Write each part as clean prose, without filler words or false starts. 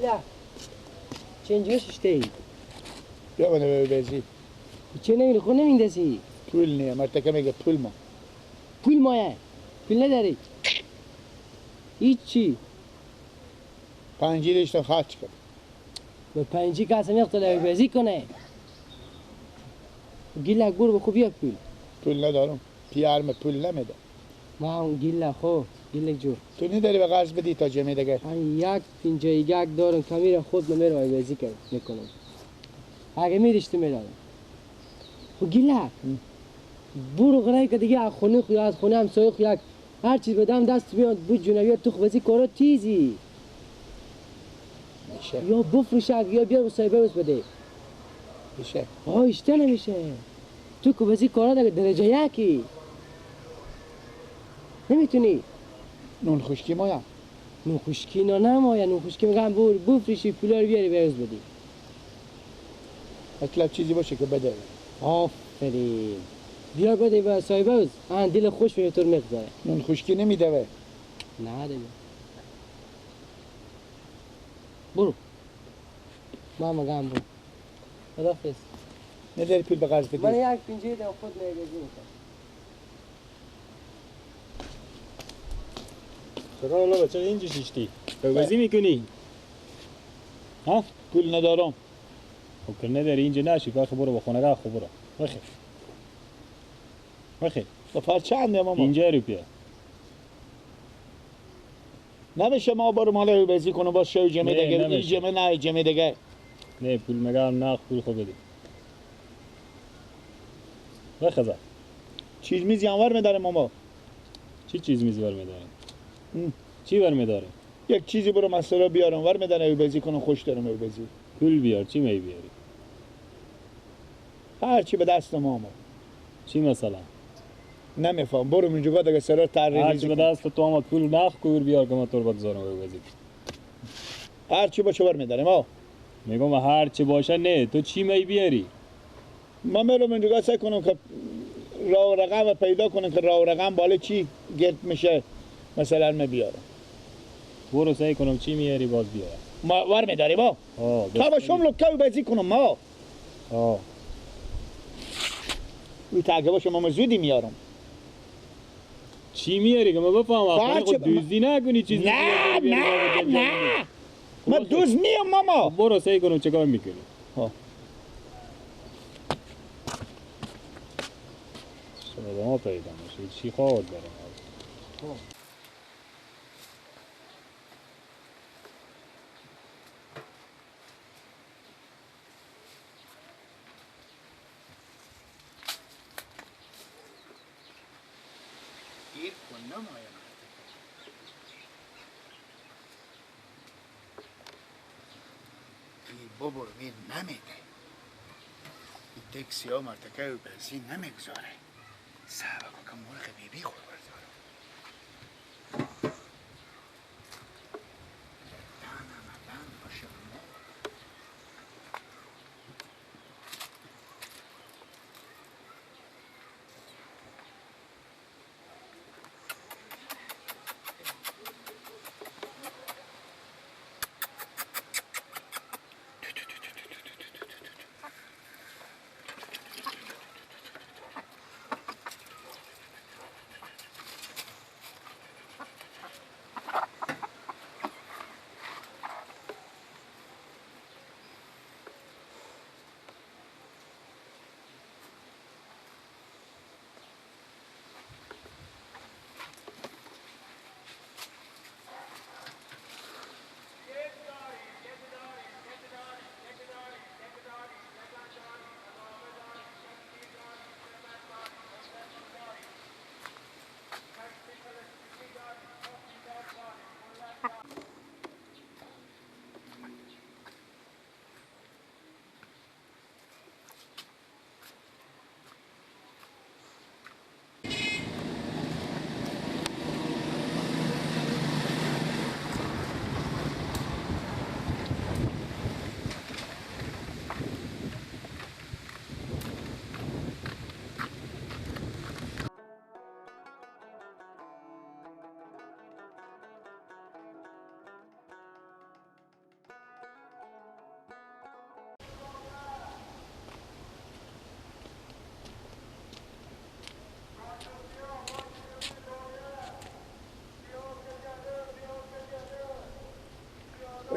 گیله چه اینجوری ششته ای؟ بیا منو بزی. چه نمیری خود نمیندازی؟ پول نیه مرتکه میگه پول ما. پول مایه؟ پول نداری؟ هیچی. پنجی داشتم خرج کرد. به پنجی که اصلا میخواد بازی کنه. گیله برو بخو بیا پول. پول ندارم. پیارم پول نمیده. ما هم گیله خو گیله جو. تو نداری به قرض بدی تا جمعه دیگه؟ من 1.51 دارم کمی خود نمیرم بازی میکنم. اگه میداشتی میدادم. خو گیله برو غرای که دیگه از خونه خو از خونه همسایه خو یک هر چیز بدم دست میاد بود جنوبی تو خو بازی کارا تیزی. میشه. یا بفروش یا بیا مصاحبه بس بده. میشه. آه اشته نمیشه. تو که بازی کارا دیگه درجه یکی. نمیتونی. نون خشکی مایا. نون خشکی نه نمایا نون خشکی میگم بور بفروشی پولا رو بیاری بهش بدی. مطلب چیزی باشه که بده. آفرین. بیا بده به صاحب آن دل خوش میشه تو میگذاره. نون خشکی نمیده. نه دیگه. برو. ما مگم برو. خداحافظ. نداری پول به قرض بدی؟ من 1.50 دارم خود میگذی میکنم. چرا حالا بچه اینجا شیشتی؟ بازی میکنی؟ ها؟ پول ندارم. خب که نداری اینجا نشی بخی برو با خونه خو برو. بخی. بخی. نفر چنده ماما؟ 50 روپیه. نمیشه ما برو مال بازی کنم با شو جمعه دیگه این جمعه نه جمعه دیگه. نه پول مگم نه پول خو بده. بخزا. چیز میز ور میداره ماما. چی چیز میز ور میداره؟ چی ور میداره؟ یک چیزی برو مسئله بیارم ور میداره بازی کنم خوش دارم بازی. پول بیار چی می بیاری؟ هر چی به دست ما آمد. چی مثلا؟ نمیفهم برو اینجا دیگه سرا تحریری. هر چی به دست تو آمد پول نخ کور بیار که ما تو رو بگذارم بازی. هر چی باشه ور میداریم آ. میگم هر چی باشه نه تو چی می بیاری؟ ما میرم اینجا سعی کنم که راه و رقم پیدا کنم که راه و رقم بالا چی گرد میشه مثلا می بیارم. برو سعی کنم چی میاری باز بیارم. ما ور میداریم آ. تا با شملو که بازی کنم ما. آه. وی تا باشه ما زودی میارم. چی میاری که ما بفهمم؟ خود دزدی نکنی چیزی. نه نه نه ما دزد نیم ماما. برو سعی کنم چیکار میکنی. ها. شما پیدا میشه چی خواهد دارم. بابا رو نمیده. این تکسی ها مرتکه و بنزین نمیگذاره. صحبه که مرغ بیبی خود بردارم. دانم باشه.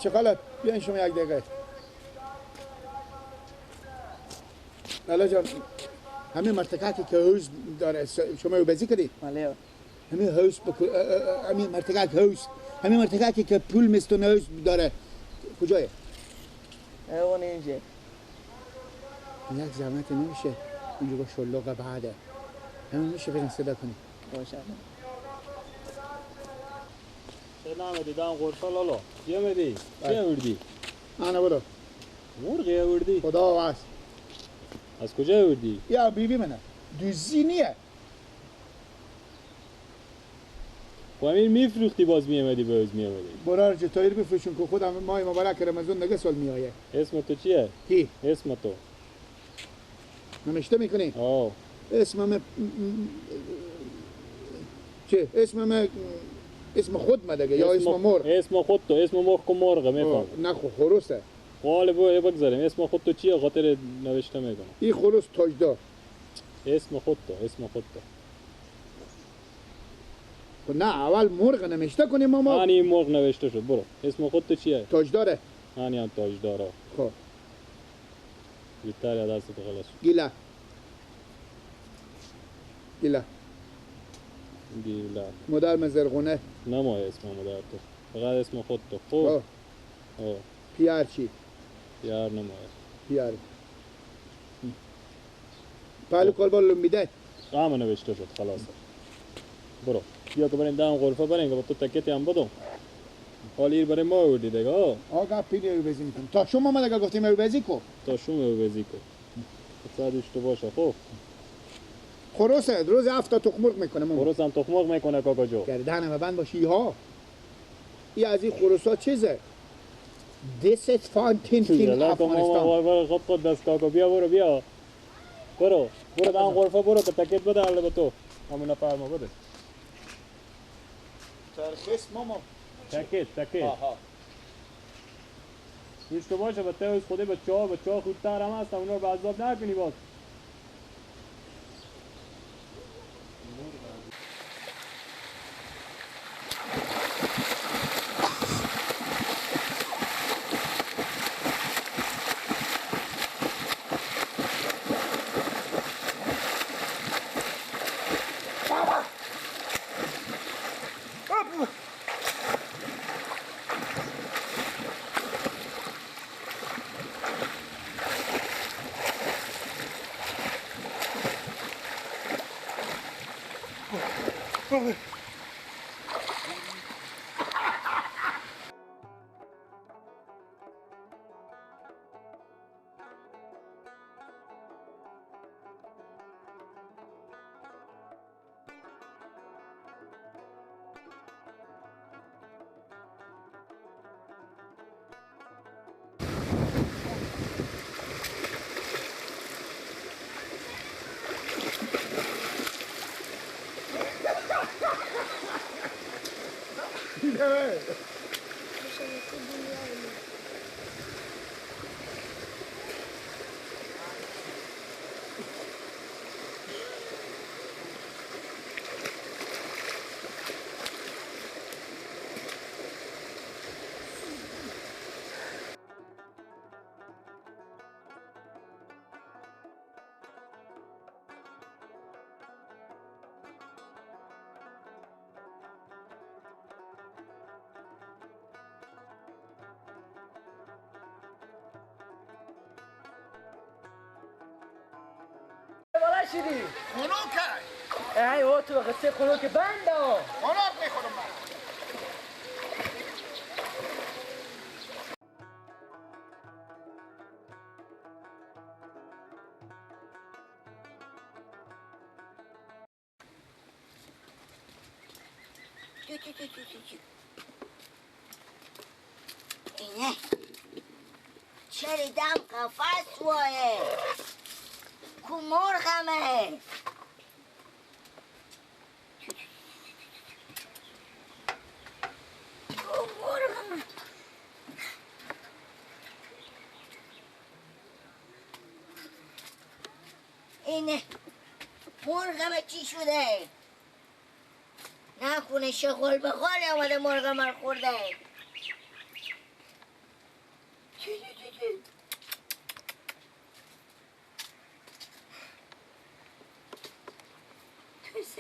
بچه خالت بیاین شما یک دقیقه. لالا جان همه مرتکاتی که هوز داره شما رو بازی کردی؟ بله. همه هوز همه مرتکاک هوز همه مرتکاتی که پول مستون هوز داره کجایه؟ اون اینجا. یک زحمت نمیشه اینجا با شلوغ بعده همه میشه برین صدا کنی. باشه. چه نامدی دام غرفه لالا چی آمدی؟ چی آوردی؟ آنه برو. مرغی آوردی؟ خدا واس. از کجا آوردی؟ یا بیبی منه دوزی نیه. خب همین میفروختی باز میامدی باز میامدی. برار جتایر بفروشون که خودم ماه مبارک رمضان دیگه سال میآیه. اسم تو چیه؟ کی؟ اسم تو. نوشته میکنی؟ آه. اسمم چه؟ اسمم اسم خود مدگه یا اسم مرغ؟ اسم خود تو اسم مرغ کو مرغ میفهم. نه خو خروسه. قال بو بگذاریم اسم خود تو چیه خاطر نوشته میکنم. این خروس تاجدار. اسم خود تو اسم خود تو. نه اول مرغ نوشته کنیم ماما. هانی مرغ نوشته شد برو. اسم خود تو چیه؟ تاجداره. هانی هم تاجداره. خب. زودتر یا دست تو خلاص. گیله. گیله. گیله. مادر من زرغونه. نه ما اسم مادر تو. فقط اسم خود تو. خب. خب. پیار چی؟ پیار نمایه. پیار. پالو کلبال میده. همه نوشته شد خلاص. برو. بیا که بریم دم غرفه بریم که با تو تکتی هم بدم. حالا ایر برای ما آوردی دیگه. آقا پیری او بزی میکنم. تا شما ما دیگه گفتیم او بزی کو. تا شما او بزی کو. سعدش تو باشه خب. خروسه روز هفت تا تخم مرغ میکنه. خروس هم تخم مرغ میکنه کاکا جو. گردنم بند باشی ها. ای از این خروسا چیزه؟ دست فانتین تیم افغانستان. خود خود دست کاکا بیا برو بیا. برو برو دم غرفه برو که تکت بده حالا به تو. همون فرما بده. ترخیص ماما. تکت تکت. آها. هیچ تو باشه به تو خودی بچه‌ها خودتر هم هستن اونا رو به عذاب نکنی باز. شدی؟ خنوکه. ای او تو قصه خنوک بنده ها. خنوک میخورم من. اینه چرا دم قفس وایه کو مرغمه کو مرغمه. اینه مرغمه چی شده؟ نخونه شغل به خالی آمده مرغم رو خورده.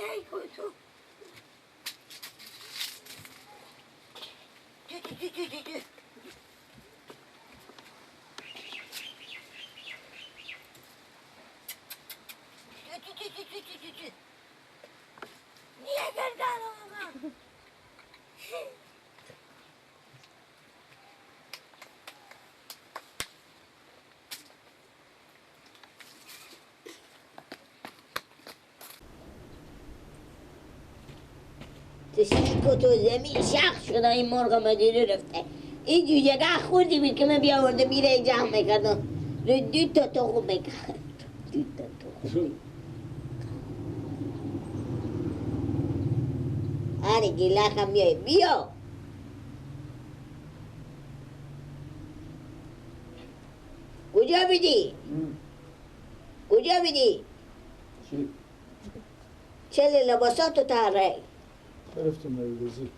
سعی کن تو. تو تو تو تو تو. تو تو تو تو تو تو. نیه گردن آقا. تو تو زمین شخ شده این مرغ مدیره رفته. این جوجه خوردی بید که من بیاورده میره جمع میکردم. دو تا تخم میکرد. دو تا تخم. آره گیلک هم میای بیا. کجا بیدی؟ کجا بیدی؟ چی؟ چه لباساتو تره؟ رفتم بزی.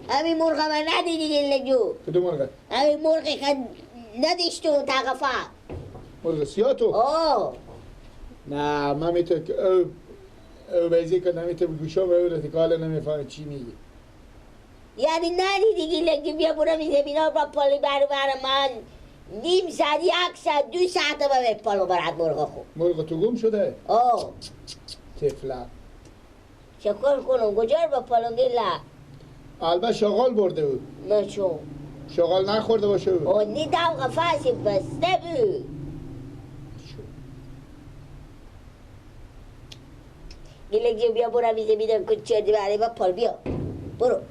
همین مرغ من ندیدی گلجو. کدوم مرغ؟ همین مرغی که ندیش تو تقفه. مرغ سیاه تو؟ آه. نه من میتونم که او بزی که نمیتونم گوشم او رو تکاله نمیفهمم چی میگی. یعنی ندیدی گلجو بیا برو این زمینا با پالی برو بر من نیم ساعت یک ساعت 2 ساعت با پالو برات مرغ خو. مرغ تو گم شده؟ آه. طفله. چکار کنم؟ کجا رو با پالونگیلا؟ البته شغال برده بود. نه چون شغال نخورده باشه بود. او نیدم قفسی بسته بود. گیلک جون بیا برو میزه میدم که چردی برای با پال بیا. برو.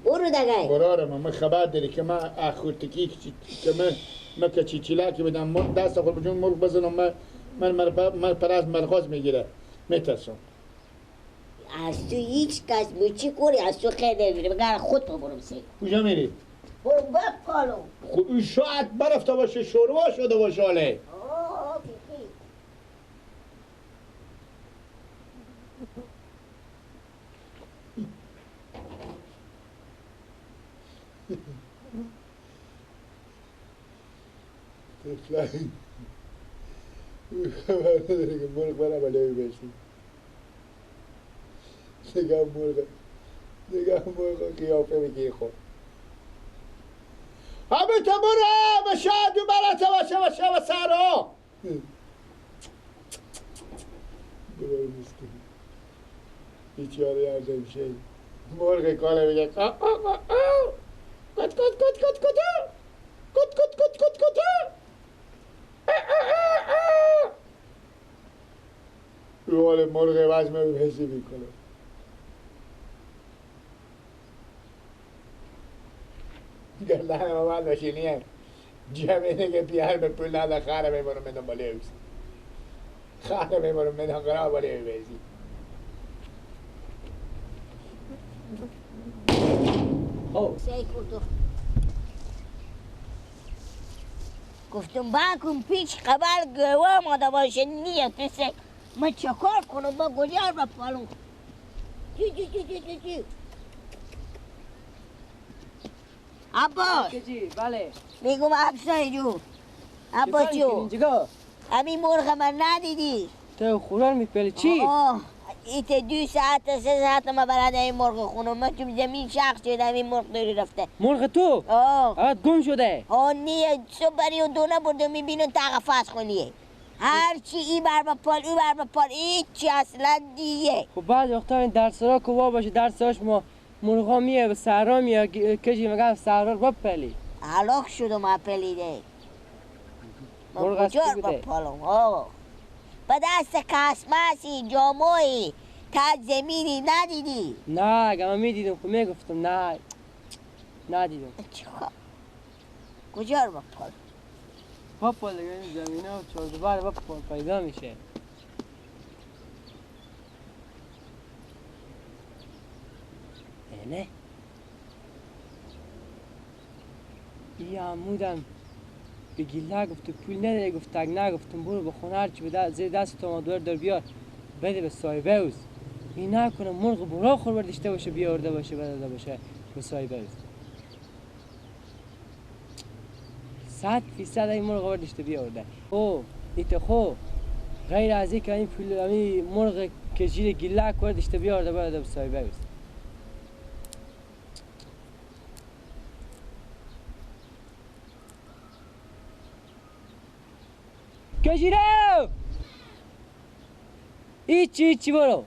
برو دگای. برو من خبر داری که من اخورتکی که من که چیچیلاکی بدم دست خود بجون مرغ بزنم من پرز مرغاز میگیره. میترسم. از تو هیچ کس بچی کوری از تو خیر نمیره بگر خود تو برم سی. کجا میری؟ برو بپالو. خب این شاید برفته باشه شوروا شده باشه حاله. آه بیخی. طفلک خبر نداره که مرغ برم علیه بشی. نگاه مرغ نگاه مرغ قیافه میگیری. خب همه تا برو به شاید و برا باشه باشه و سرا برو مسکین بیچاره هر میشه مرغ کاله میگه قا قا قا کت کت کت کت کت کت کت کت کت کت. روال مرغ وزمه بهشی میکنه. گردن ما باشینیه جمعینه که پیار به پول نده خاره میبرم میدم بالی اوسی خاره میبرم میدم قرار بالی اوسی. گفتم باکم پیچ خبر گوه ماده باشه نیه پسه من چه کار کنم با گجار با پالو چی چی چی چی چی. عباس بله میگم افسای جو عباس جو همین مرغ من ندیدی؟ تو خوران میپلی چی؟ آه ایت 2 ساعت 3 ساعت ما برای این مرغ خونم من چون زمین شخص شده این مرغ داری رفته. مرغ تو؟ آه آه گم شده. آه نیه صبح بری و دونه برده میبینم تا قفس خونیه هرچی ای بر با پال او بر با پال هیچی اصلا دیگه. خب بعد وقتا این درسرا که وا باشه درسراش ما مرغا میه به سهرا میه کشی مگه سهرا رو بپلی. هلاک شدم اپلیده. مرغ از کجا تو با بوده؟ پالم آه به دست کسمسی جاموی تا زمینی ندیدی؟ نه اگه من میدیدم خب میگفتم نه ندیدم. چیکار کجا رو با پال؟ بپال دیگه این زمینه و چهار بر بپال پیدا میشه. نه ای عمودم به گیله گفت پول نداره گفت تگ نگفتم برو به خونه هرچی به زیر دست تو دور در بیار بده به صاحب اوز. این نکنه مرغ برا خور برداشته باشه بیارده باشه بده باشه به صاحب اوز. 100% این مرغ برداشته بیارده. او ایت خو غیر از اینکه این پول این مرغ کشید گیلک وردشته بیارده باید بسایبه بست. کشیده هیچی هیچی برو.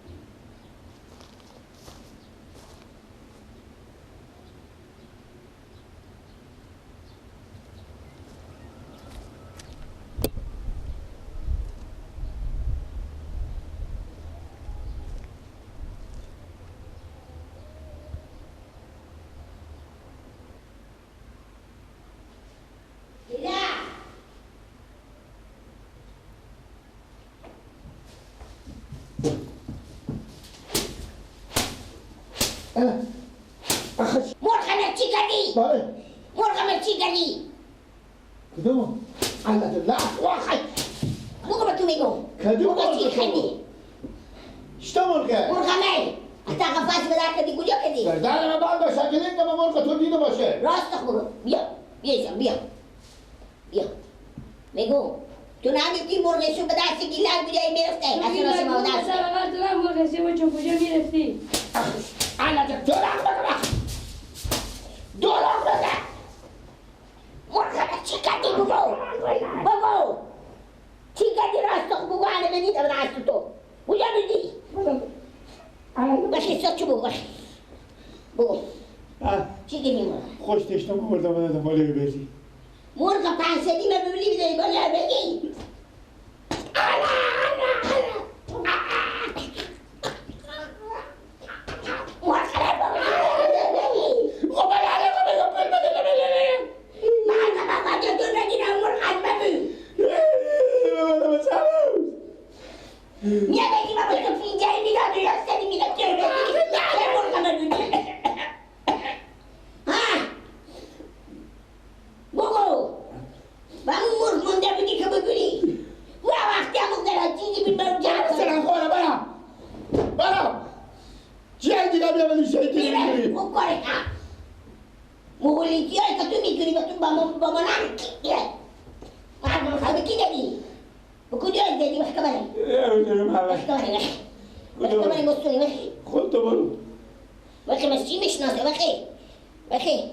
مرغم چی کردی؟ مرغم چی کردی؟ کدوم؟ الله واخی بگو به تو میگم کدوم مرغ چی کردی؟ چطور مرغه؟ مرغمه حتی قفس بدر کردی کجا کردی؟ گردن من بند باشه که نمیدونم مرغ تو دیده باشه. راست بگو. بیا بیا ایشان بیا بیا میگم تو نگفتی مرغشو به دست گیلک بودی میرفته اصلا شما به دست تو مرغشو با چون کجا میرفتی؟ الله دروغ بگو دروغ بگو. مرغم چی کردی بگو بگو چی کردی؟ راست بگو. الان من دیدم دست تو کجا بودی؟ بخی ساچو بگو بگو چی کردی مرغ؟ خوش تشنم بردم دادم بالای بزی مرغ پنسدی من ببینی بداری بالا بگی. خود تو برو. وخی مش چی میشناسه؟ وخی وخی